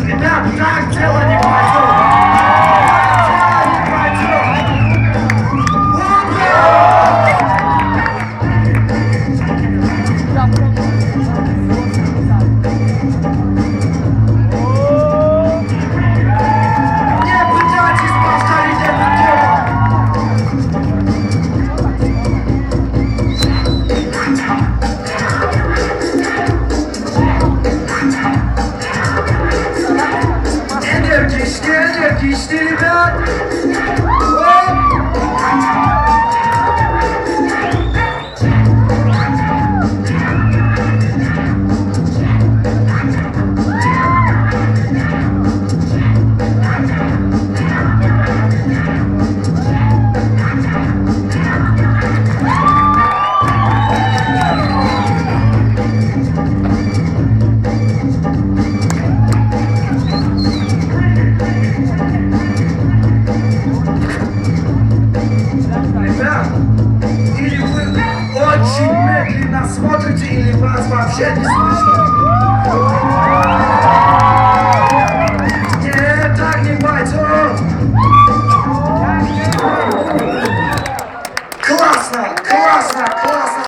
Ребят, так дело не пойдет! Так дело не пойдет! Утро! Не пытайтесь повторить это дело! Энергичнее, энергичнее, ребят! Оп! Ребят, или вы очень медленно смотрите, или вас вообще не слышно.